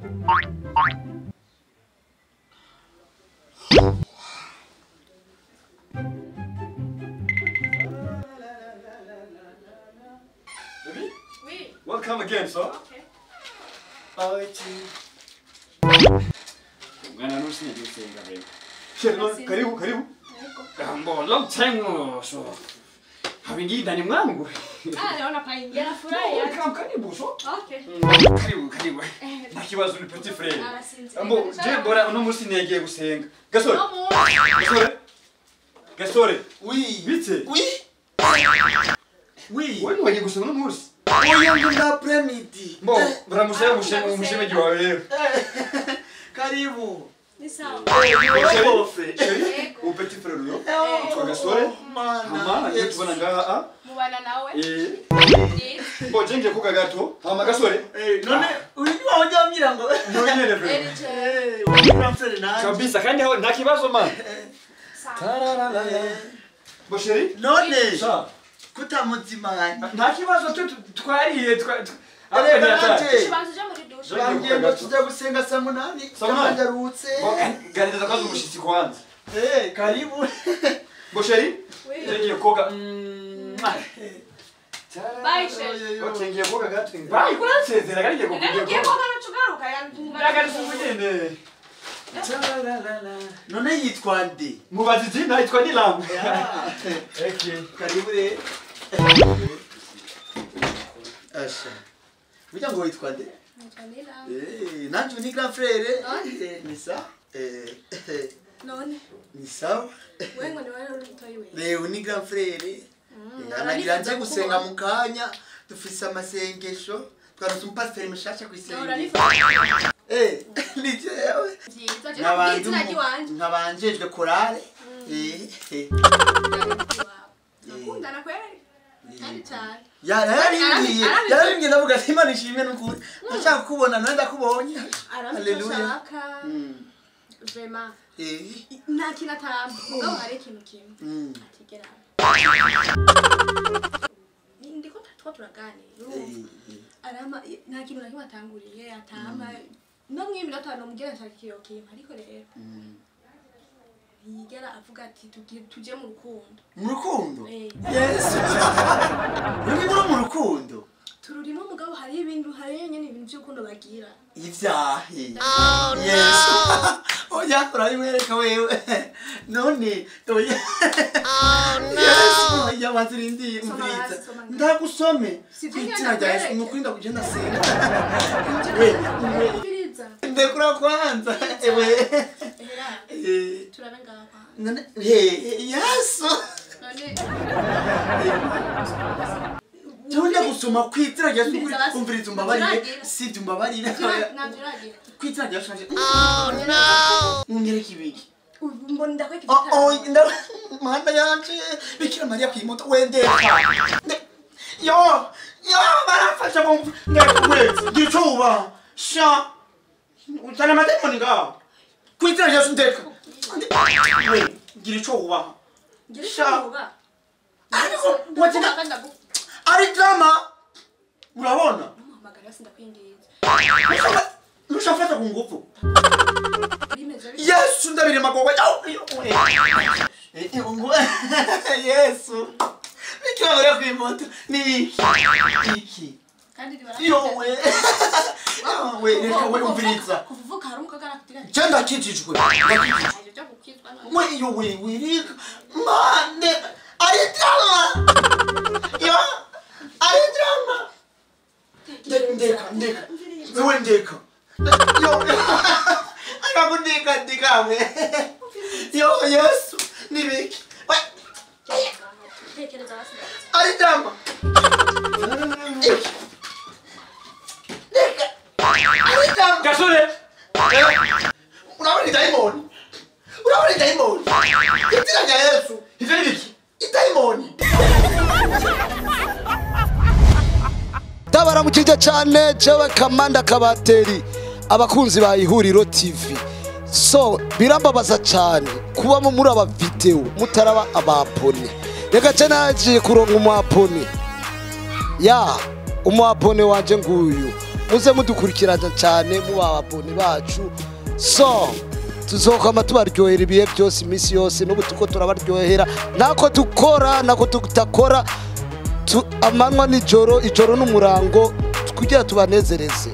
Baby? Oui. Welcome again, sir. Okay. Mwana nusi ngisenga baby. Sheri, karibu, karibu. Gambo, long time so. Hawingi ndani mwangu. Ah, naona paingia na furahi. Welcome, karibu so. Okay. Karibu, karibu. Nta kibazo ni petit frère. Ambo, je bora uno musi negiye gusenga. Gasore. Gasore. Gasore. Oui. Bite? Oui. Oui. Wewe wagiye gusenga uno musi? Oya ngo ndapremidi. Bo, baramusaba mushemeji wawe rero. Karibu. Ni sawa. Sheri, uwo petit frère uyo. Yitwa Gasore. Hama, iyo tubona ngaha. Mubana nawe. Eh. Bo, je ngiye kuga gato. Hama Gasore. Eh, none uyu wajya ngo. Niwe nyene frère. Eh, uramfere nanje. Kabisa kandi aho nta kibazo man. Sawa. Bo Sheri? None. Sawa. Kutamuzimanya. Nta kibazo twariye Kibanza uje muri dushe. Bambwiye ngo tujya gusenga saa munani. Saa munani? Ndarutse. Ganiriza kwanza umushitsi kwanza. Eh, karibu. Bo Sheri? Oui. Je ngiye koga. Bye, Sheri. Okay, ngiye koga gato. Bye, kuransezera kandi ngiye Ngiye koga. koga nacugaruka yantumba. Ndagarutse None yitwa nde? Mubaza izina yitwa Nilam. Okay. Karibu re. Asha. Burya ngo witwa nde? Nitwa Nilam. Eh, nanje ni grand frère. Ni sa? Eh. None. Ni sawa? Wewe ngo ni wewe uri mutoyi we. Leo ni grand frère. Anagira nje gusenga mu kanya dufise amasengesho twaronse umupasiteri mushasha Ndahora kwisengera. nifuza. Eh, ni jewe. Vyiza, je nakubwiye izina ry'iwanje. Nkabanjejwe korale. Eh. Nakundana kweli. Kandi cyane. Yararimbwiye, yararimbwiye ndavuga ati Imana ishimwe n'ukuri. Ndashaka kukubona nawe ndakubonye. Haleluya. Vraiment. Eh. Nta kintu atamba. Mugabo hari ikintu kimwe. Atigera. Ndiko two turaganira. Arama nta kintu na kimwe atanguriye atamba. No mw'iminota atanu mugera nshaka ikiyo kimwe ariko rero. Yigera avuga ati tuje mu rukundo. Mu rukundo? Yes. Muri mu rukundo. Tururimo mugabo hari ibintu hari nyene ibintu by'urukundo bagira. Ivyahe. Oh no. Yes. Oya urabimwereka wewe. None oya. Oh no. Yes. Oya bazirindi umviriza. Ndagusome. Kwizina rya Yesu nukuri ndakugenda senga. We. Ndekura kwanza. Ewe. Eh. Turabe ngaha kwanza. None Yesu. None. Tunda gusoma kwizina rya Yesu umviriza umbabarire sivyo umbabarire. Kwizina rya Yesu. Oh no. Unyereka ibiki. Mbona ndakweka Oh oh mana yanje Bikira Mariya kwimoto wendeka. Yo yo barafasha bo ndakwe gicuba sha uzana amademoni ngaho. Kwizina rya Yesu ndeka. We gira ico wubaha. Sha. Ariko wagira ari drama urabona nushafata ku ngufu Yesu ndabire magogwa Yesu Bikira Mariya kwimoto ni iki yo we we reka we umviriza kuvuka hari umukagara kutigana je ndakijijwe we yo we wirika mane ari drama yo ari drama ndeka ndeka wewe ndeka yo akakundika ndikawe yo Yesu nibiki ari drama ndeka ari drama Gasore urabona idayimoni urabona idayimoni izina rya Yesu Ivyo ni biki? Idayimoni Tabaramukije cyane jewe Kamanda Kabateri abakunzi ba Ihuriro TV. So birambabaza cyane kuba muri aba video mutaraba abapone. Reka cyane nagiye kuronka umwapone. Ya umwapone wanje nguyu. Muze mudukurikirana cyane muba ababone bacu. So tuzokama tubaryohera ibihe byose, iminsi yose. N'ubu tuko turabaryohera, nako dukora nako tutakora, amanywa nijoro, ijoro n'umurango, kugira tubanezereze.